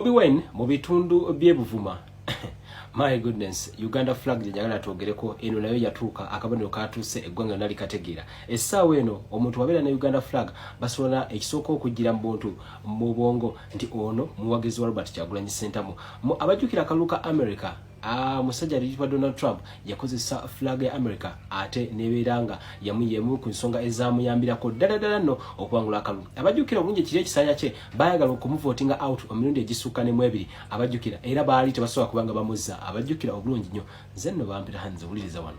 Bobi Wine mu bitundu by'e Buvuma. My goodness, Uganda flag gye njagala twogereko eno nayo yatuuka, akabonero katuuse, eggwanga lyonna likategeera. Essaawa eno omuntu wabeera ne Uganda flag basobola ekisooka okujjira mu buntu mu bwongo nti ono muwagizi wa Robert Kyagulanyi Ssentamu. Abajjukira akalulu ka America, musajja aliyitibwa Donald Trump yakozesa flag ya America ate nebeera nga yemu ku nsonga ezamuyambirako ddala ddala nno okuwangula akalulu. Abajjukira obulungi ekiri ekisanja kye baayagala okumuvotinga out emirundi egisukka ne mu ebiri, abajjukira, era baali tebasobola kubanga bamuzza. Abajjukira obulungi nnyo, nze nno bampira nze wuliriza wano.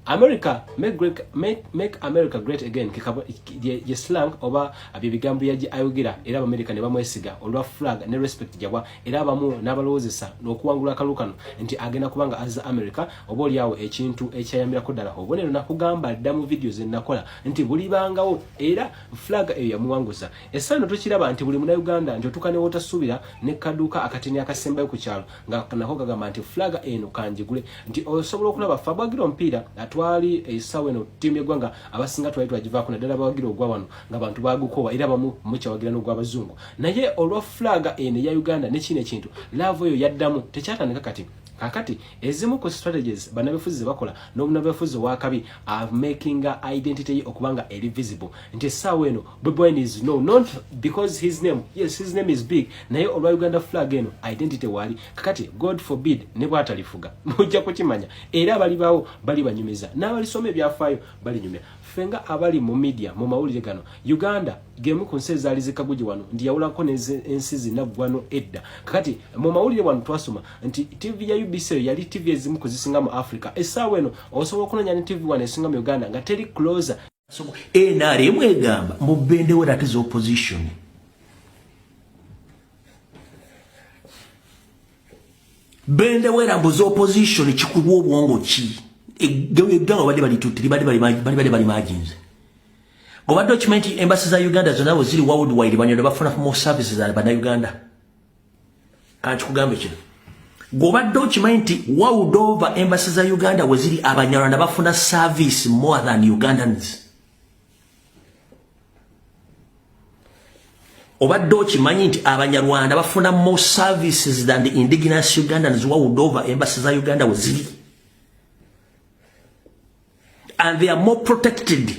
America make, great, make America great again ye slang oba bye bigambo yaje ayogera, era Abamerika ne bamwesiga olwa flag ne respect gyabwa, era abamu n'abalowoozesa n'okuwangula akalulu kano nti agenda kubanga azza America oba oliawo ekintu ekyayambirako ddala obubonero. Nakugamba dda mu video ze nakola nti bulibangawo, era flag eyo yamuwanguza. Essaawa tukiraba nti buli Munnayuganda nti otuuka ne wotasuubira ne kaduuka akatini akasembayo ku kyalo nga nako kagamba nti flag eno kanjigule, nti osobola okulaba ffe abwagira omupiira atwali essaawa eno ttiimu y'eggwanga abasinga twali twagivaako, naddala abawagira ogwa wano nga bantu bagukowa, era abamu mukyawagira n'ogw'abazungu, naye olwa flag eno eya Uganda ne kino ekintu love eyo yaddamu, tekyatandika kati. Kakati ezimu ku strategies bannabyabufuzi ze bakola n'omunabyabufuzi owakabi makinga identity ye okuba nga eri visible, nti essaawa eno Bobi Wine is no not because his name, yes, his name is big, naye olwa Uganda flag eno identity waali. Kakati God forbid ne bwatalifuga mujja kukimanya, era abalibaawo bali banyumiza n'abalisoma ebyafaayo balinyumya. Ffe nga abali mu media, mu mawulire gano, Uganda gemu ku nsi ezaali zikaguji wano nti yawulako n'ensi zinaggwano edda. Kakati mu mawulire wano twasoma nti TV ya UBC eyo yali TV ezimu ku zisinga mu Africa. Essaawa eno osobola okunoonya ne TV wano esinga mu Uganda nga teri closer. NRM egamba mu bendera ate opposition. Bendera mbu opposition kikubwa obwongo ki? Eggwanga badde balitutte, libadde bali majinze. Obadde okimanyi nti embassy za Uganda zonna bwe ziri worldwide Banyarwanda bafuna more services than Bannayuganda? Kankikugambe kino. Gobadde okimanyi nti world over embassy za Uganda we ziri Abanyarwanda bafuna service more than Ugandans? Obadde okimanyi nti Abanyarwanda bafuna more services than the indigenous Ugandans world over embassy za Uganda we ziri? And they are more protected,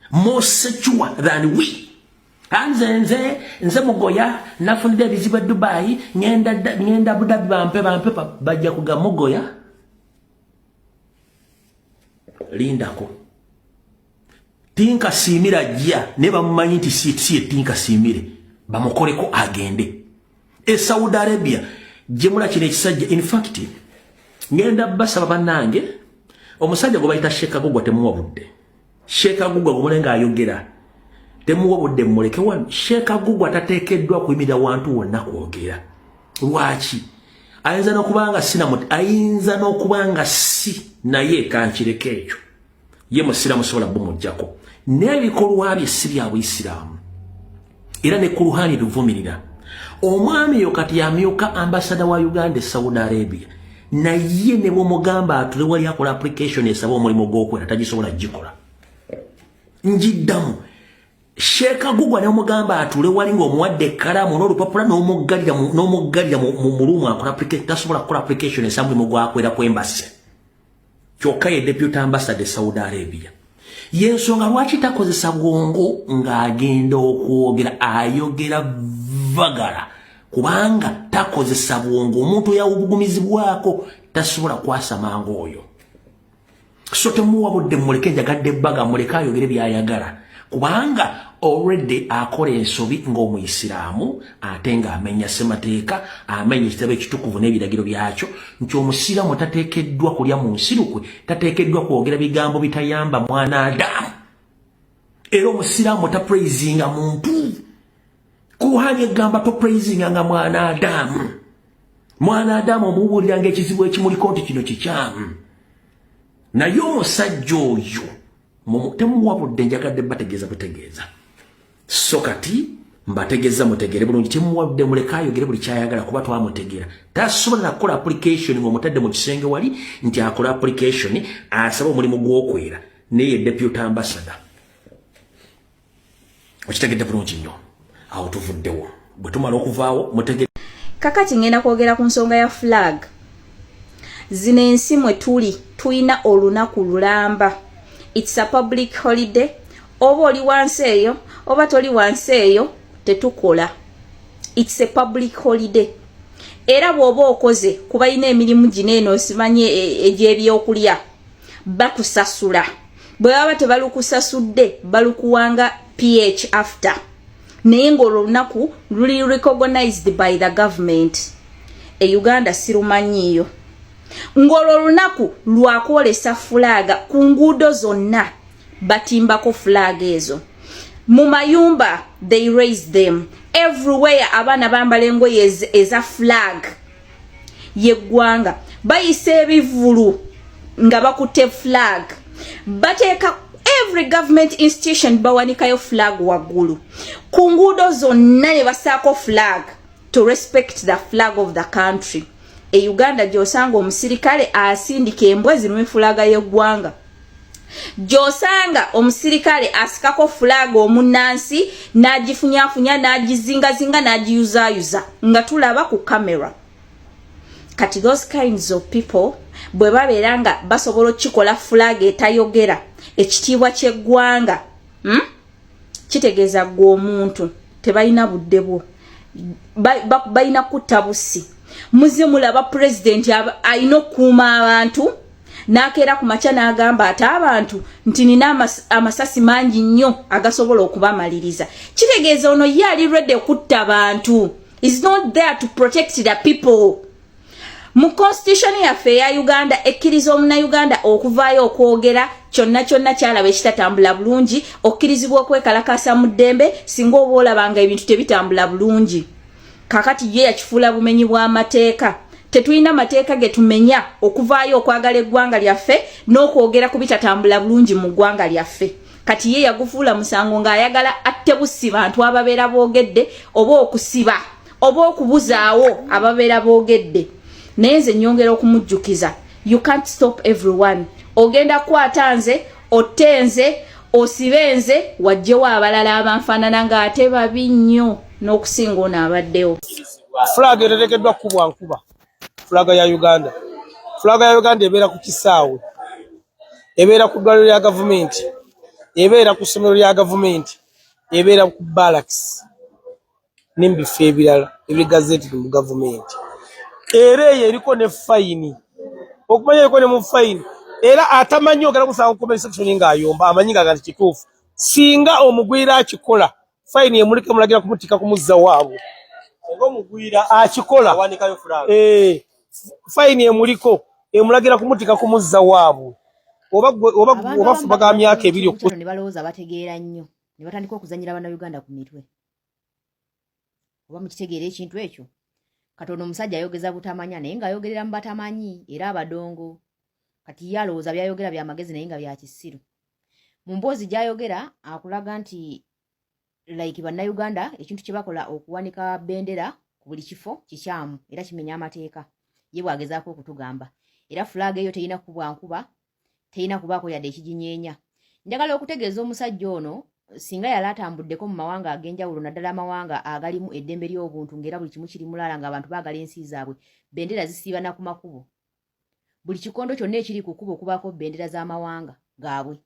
more secure than we. Anze nze Mugoya nafunidde ebizibu e Dubai, ngenda Abu Dhabi bampe bajja kuga Mugoya. Lindako. Tinka simira ajja ne bamumanyi nti si Tinka simire bamukoleko agende. E Saudi Arabia jemula kino ekisajja, in fact ngenda basaba bannange, omusajja gwe bayita Sheikh Gugwa temuwa budde. Sheikh Gugwa gwe ayogera temuwa budde, mmuleke wano. Sheikh Gugwa tateekeddwa kuyimirira wantu wonna kwogera. Lwaki? Ayinza n'okuba nga ayinza n'okuba nga si naye kankireke ekyo. Ye musiraamu sobola bumuggyako, n'ebikolwa bye si bya buyisiraamu, era ne Kuluhani bivumirira. Omwami yo kati yamyuka ambasada wa Uganda e Saudi Arabia, naye ne bwomugamba atule wali akola application esaba omulimu gw'okwera tagisobola gikola. Njiddamu, Sheikh Gugwa ne omugamba atule wali ng'omuwadde ekkalaamu n'olupapula n'omuggalira mu room akola application, tasobola kukola application esaba omulimu gwakwera ku embassy. Kyokka ye deputy ambassador e Saudi Arabia. Yensonga lwaki takozesa bwongo ng'agenda okwogera, ayogera vagala kubanga takozesa bwongo. Omuntu eyawubugumizibwako tasobola kwasamanga oyo. So temuwa budde, muleke, njagadde ebbaga, muleke ayogere byayagala kubanga already akola ensobi ng'omuyisiraamu ate ng'amenya ssemateeka, amenya ekitabo ekitukuvu n'ebiragiro byakyo nti omusiraamu tateekeddwa kulya mu nsirukwe, tateekeddwa kwogera bigambo bitayamba mwana Adamu, era omusiraamu tapraisinga muntu. Kuhani egamba topraisinga nga mwana Adamu. Mwana Adamu omubuulira ng'ekizibu ekimuliko nti kino kikyamu, naye omusajja oyo temuwa budde. Njagadde bategeeza butegeeza. So kati mbategeeza mutegeere bulungi, temuwadde, muleke ayogere buli kyayagala kuba twamutegeera. Tasobola nakukola application ng'omutadde mu kisenge wali nti akola application asaba omulimu gw'okwera, naye deputy ambassador. Okitegedde bulungi nnyo. Awo tuvuddewo, bwe tumala okuvaawo mutegere. Kakati ngenda kwogera ku nsonga ya flag. Zino ensi mwe tuli tulina olunaku lulamba. It's a public holiday. Oba oli wansi eyo oba toli wansi eyo, tetukola. It's a public holiday. Era bw'oba okoze, kubalina emirimu gino eno osimanye egy'ebyokulya, bakusasula. Bwe baba tebalukusasudde, balukuwanga ph after, naye ng'olwo olunaku luli recognized by the government. E Uganda sirumanyiiyo ng'olwo olunaku lwakwolesa flag. Ku nguudo zonna batimbako flag ezo, mu mayumba they raise them everywhere. Abaana bambala engoye eza flag yeggwanga, bayisa ebivulu nga bakutte flag, bateeka every government institution bawanikayo flag waggulu, ku nguudo zonna ne basaako flag to respect the flag of the country. E Uganda gy'osanga omusirikale asindika embwa zirume flag y'eggwanga, gy'osanga omusirikale asikako flag omunnansi n'agifunyafunya, n'agizingazinga, n'agiyuzaayuza nga tulaba ku kamera. Kati those kinds of people bwe babeera nga basobola okukikola flag etayogera ekitiibwa ky'eggwanga, Kitegeeza gwe omuntu tebalina budde bwo, balina kutta busi. Muze mulaba pulezidenti alina okukuuma abantu, n'akeera ku makya n'agamba ate abantu nti nina amasasi mangi nnyo agasobola okubamaliriza. Kitegeeza ono ye ali ready okutta bantu, is not there to protect the people. Mu constitution yaffe eya Uganda ekkiriza omunauganda okuvaayo okwogera kyonna kyonna kyalaba ekitatambula bulungi. Okkirizibwa okwekalakasa mu ddembe singa oba olabanga ebintu tebitambula bulungi. Kakati ye yakifuula bumenyi bw'amateeka. Tetulina mateeka ge tumenya okuvaayo okwagala eggwanga lyaffe n'okwogera ku bitatambula bulungi mu ggwanga lyaffe. Kati ye yagufuula musango ng'ayagala atte bussi bantu ababeera boogedde, oba okusiba, oba okubuzaawo ababeera boogedde. Naye nze nyongera okumujjukiza, you can't stop everyone. Ogenda kukwata nze, otte nze, osibe nze, wajjewo abalala abanfaanana ng'ate babi nnyo n'okusinga ono abaddewo. Flag eterekeddwa kukubwa nkuba. Flag ya Uganda, flag ya Uganda ebeera ku kisaawe, ebeera ku ddwaliro lya gavumenti, ebeera ku ssomero lya gavumenti, ebeera ku barracks n'ebifo ebirala ebiri gazetted mu gavumenti. Era eyo eriko ne fine, okumanya eriko ne mu fine. Era atamanyi ogenda kusanga ku comment section ng'ayomba, amanyi nga nti kituufu. Singa omugwira akikola, fine emuleke, mulagira kumutika kumuzza waabwe. Omugwira akikola awanikayo flag. Eh, fine emuliko emulagira kumutika kumuzza waabwe, oba oba Abantu oba abamu baga bagenda myaka ku 2 YouTube channel ne balowooza bategeera nnyo, ne batandika okuzanyira Bannayuganda ku mitwe. Oba mukitegeera ekintu ekyo? Katono omusajja ayogeza butamanya, naye ng'ayogerera mu batamanyi era abadongo. Kati ye alowooza byayogera byamagezi, naye nga bya kisiru. Mu mboozi gy'ayogera akulaga nti like Bannayuganda ekintu kye bakola okuwanika bendera ku buli kifo kikyamu era kimenya amateeka. Ye bw'agezaako okutugamba, era flag eyo terina kukubwa nkuba, terina kubaako yadde ekiginyeenya. Njagala okutegeeza omusajja ono, singa yali atambuddeko mu mawanga ag'enjawulo, naddala amawanga agalimu eddembe ly'obuntu, ng'era buli kimu kiri mulaala, ng'abantu baagala ensi zaabwe, bendera zisiiba na ku makubo. Buli kikondo kyonna ekiri ku kkubo kubaako bendera z'amawanga gaabwe.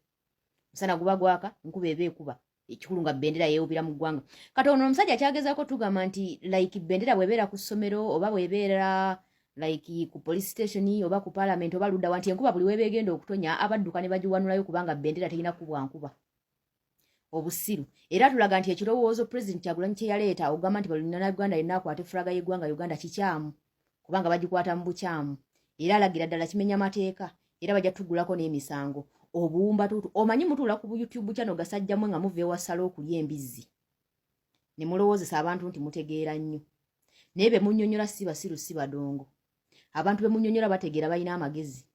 Musana guba gwaka, nkuba eba ekuba, ekikulu nga bendera yeewubira mu ggwanga. Kati ono omusajja kyagezaako tugamba nti like bendera bw'ebeera ku ssomero, oba bw'ebeera like ku police station, oba ku parliament, oba ludda wa, nti enkuba buli weeba egenda okutonya abadduka ne bagiwanulayo kubanga bendera terina kubwa nkuba. Obusiru. Era tulaga nti ekirowoozo President Kyagulanyi kye yaleeta okugamba nti buli Uganda yenna akwate flag y'eggwanga Uganda kikyamu, kubanga bagikwata mu bukyamu, era alagira ddala kimenya mateeka, era bajja tugulako n'emisango. Obuwumba tuutu omanyi mutuula ku YouTube channel gasajjammwe nga muva ewasala okulya embizzi ne mulowoozesa abantu nti mutegeera nnyo, naye be munnyonnyola si basiru, si badongo. Abantu be munnyonnyola bategeera, balina amagezi.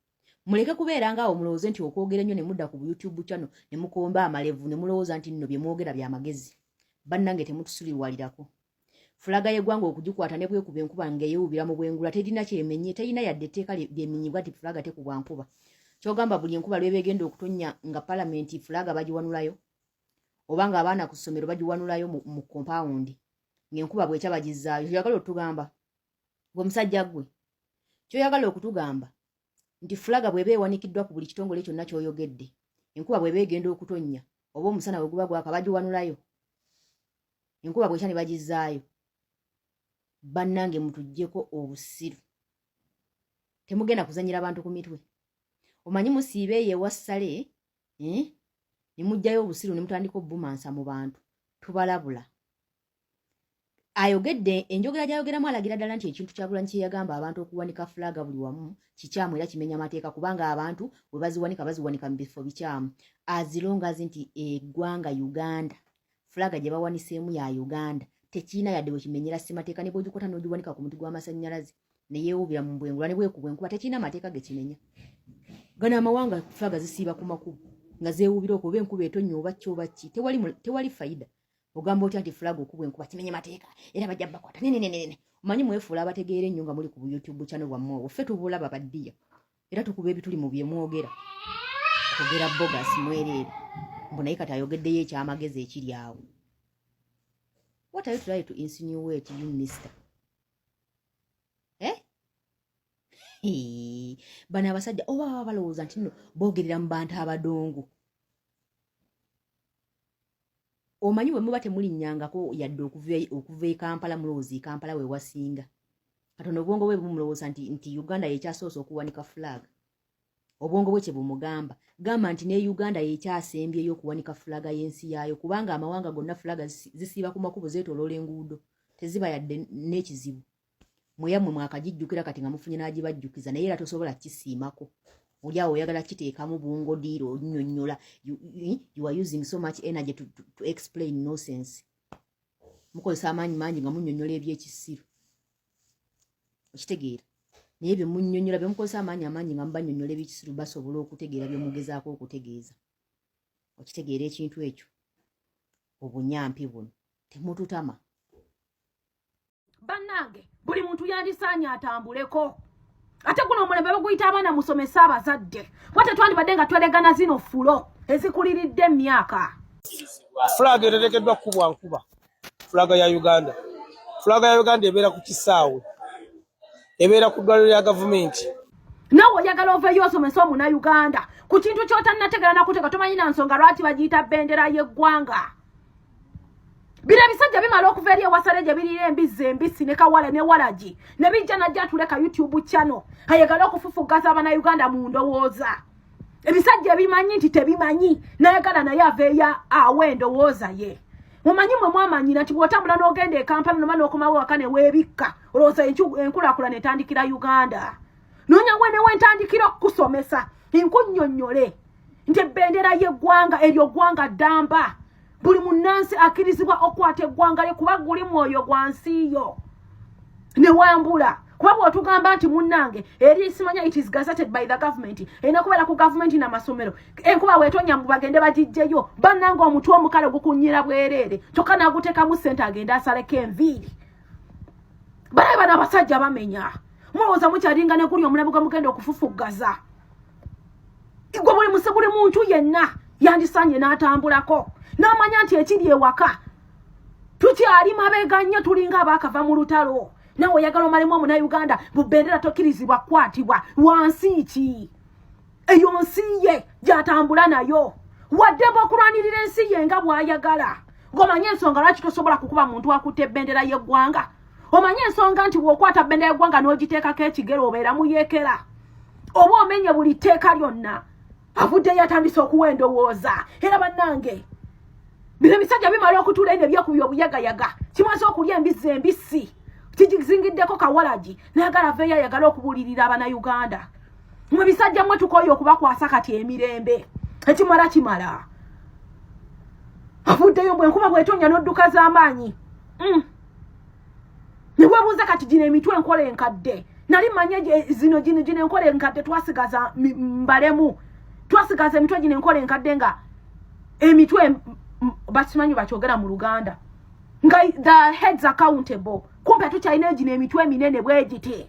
Muleke kubeera ngaawo mulowooze nti okwogera ennyo ne mudda ku YouTube channel ne mukomba amalevu ne mulowooza nti nno bye mwogera byamagezi. Bannange, temutusuliwalirako. Flag y'eggwanga okugikwata ne bwekuba enkuba ng'eyewubira mu bwengula terina kyemenye, terina yadde etteeka lyemenyibwa nti flag tekubwa nkuba. Kyogamba buli enkuba lweba egenda okutonnya nga palamenti flag bagiwanulayo, oba ng'abaana ku ssomero bagiwanulayo mu compound, ng'enkuba bwekya bagizzaayo? Kyeyagala otugamba. Gwe musajja gwe, kyoyagala okutugamba nti fulaga bw'eba ewanikiddwa ku buli kitongole kyonna ky'oyogedde, enkuba bw'eba egenda okutonnya oba omusana bwe guba gwaka, bagiwanulayo, enkuba bwekya ne bagizzaayo? Bannange, mutuggyeko obusiru. Temugenda kuzanyira bantu ku mitwe. Omanyi musiiba eyo ewassale, eh? Ne mugjayo obusiru ne mutandika obumansa mu bantu. Tubalabula. Ayogedde enjogera gyayogeramu alagira ddala nti ekintu Kyagulanyi kye yagamba abantu okuwanika fulaga buli wamu kikyamu era kimenya amateeka, kubanga abantu bwe baziwanika, baziwanika mu bifo bikyamu. As long as nti eggwanga Uganda, fulaga gye bawaniseemu ya Uganda, tekiina yadde bwe kimenyera ssemateeka. Ne bw'ogikwata n'ogiwanika ku muti gw'amasannyalaze neyeewubira mu bwengula ne bwekuba enkuba, tekirina mateeka ge kimenya. Gano amawanga fulaga zisiiba ku makubo nga zeewubira okwo, oba enkuba etonnya oba ki oba ki, tewali, tewali fayida. Ogamba otya nti fulaga okuba enkuba kimenye mateeka era bajja bakwata? Nenenenene, omanyi mwefuula abategeera ennyo nga muli ku YouTube channel bwammwe obwo. Ffe tubulaba baddiya era tukuba ebituli mu bye mwogera. Kwogera bogus mwereere. Mbu naye kati ayogeddeyo ekyamagezi ekiri awo. What are you trying to insinuate, you mister, eh? Bano abasajja oba baba balowooza nti nno boogerera mu bantu abadongo. Omanyi bwe muba temulinnyangako yadde okuva e Kampala, mulowooza e Kampala we wasinga. Katono obwongo bwe bumulowooza nti Uganda yekyasoose okuwanika flag. Obwongo bwe kye bumugamba, gamba nti ne Uganda yekyasembyeyo okuwanika fulaga y'ensi yaayo, kubanga amawanga gonna fulaga zisiiba ku makubo, zeetoloola enguudo, teziba yadde n'ekizibu. Mweyammwe mwakagijjukira kati nga mufunye n'agibajjukiza, naye era tosobola kisiimako. Oli awo oyagala kiteekamu bungodiiro onnyonnyola. You are using so much energy to explain nonsense. Mukozesa amaanyi mangi nga munnyonnyola ebyekisiru, okitegeera? Naye bye munnyonnyola, bye mukozesa amaanyi amangi nga mubanyonnyola ebyekisiru, basobola okutegeera bye mugezaako okutegeeza, okitegeera ekintu ekyo? Obunyampi buno temututama. Bannange, buli muntu yandisaanye atambuleko. Ate guno omulembe baguyita abaana musomese abazadde, kuba tetwandibadde nga tweregana zino fulo ezikuliridde emyaka. Fulaga eterekeddwa kukubwa nkuba, fulaga ya Uganda. Fulaga ya Uganda ebeera ku kisaawe, ebeera ku ddwaliro lya gavumenti. Nawe oyagala oveeyo osomese omunauganda ku kintu kyotannategera nakutega, tomanyi na nsonga lwaki bagiyita bendera y'eggwanga. Bino ebisajja bimala okuva eri ewasale gye birira embizzi embisi ne kawala ne walagi ne bijja najja atuleka YouTube channel, ayagala okufufuggaza abanauganda mu ndowooza. Ebisajja ebimanyi nti tebimanyi, nayagala naye aveeyo awa endowooza ye. Mumanyi mwe mwamanyira nti bw'otambula n'ogenda e Kampala noma n'okomawo waka ne weebikka, olowooza enkulaakulana etandikira Uganda. Noonya we ne wentandikira okukusomesa, nkunnyonnyole nti ebendera y'eggwanga eryo ggwanga ddamba. Buli munnansi akkirizibwa okukwata eggwanga lye, kuba guli mwoyo gwa nsi yo ne wambula. Kuba bw'otugamba nti munnange eri simanya it is gazetted by the government, erina kubeera ku gavumenti n'amasomero, enkuba bwetonya mbu bagende bagijjeyo. Bannange, omutwe omukale gukunyira bwereere, kyokka n'aguteekamu ssente agende asaleko enviiri. Balabe bano abasajja bamenya. Mulowooza mukyalinga ne guli omulabe gwe mugenda okufufuggaza. Gwe buli muse, buli muntu yenna yandisaanye n'atambulako n'amanya nti ekiri ewaka tukyali mabega nnyo, tulinga abaakava mu lutalo. Nawe oyagala omalemu omunauganda bubendera tokkirizibwa kukwatibwa wansi ki? Eyo nsi ye gy'atambula nayo, waddembe okulwanirira ensi ye nga bw'ayagala. Ng'omanye ensonga lwaki tosobola kukuba muntu akutte ebendera y'eggwanga? Omanye ensonga nti bw'okwata bendera y'eggwanga n'ogiteekako ekigere, obeera muyeekera oba omenye buli tteeka lyonna? Avuddeyo atandise okuwa endowooza. Era bannange, bino ebisajja bimala okutuula eno ebyekubya obuyagayaga, kimaze okulya embizzi embisi, kigizingiddeko kawalagi, nayagala aveeyo ayagala okubuulirira abanauganda. Mwe bisajja mwe, tukooye okubakwasa kati emirembe, ekimala kimala. Avuddeyo bwe enkuba bwetonya n'odduka z'amaanyi. Newebuuza kati gino emitwe enkola enkadde nali manye zino gino enkola enkadde twasigaza mbalemu, twasigaza emitwe gino enkola enkadde nga emitwe bakimanyi bakyogera mu Luganda nga the heads accountable. Kumpe tukyalina gino emitwe eminene bwe giti.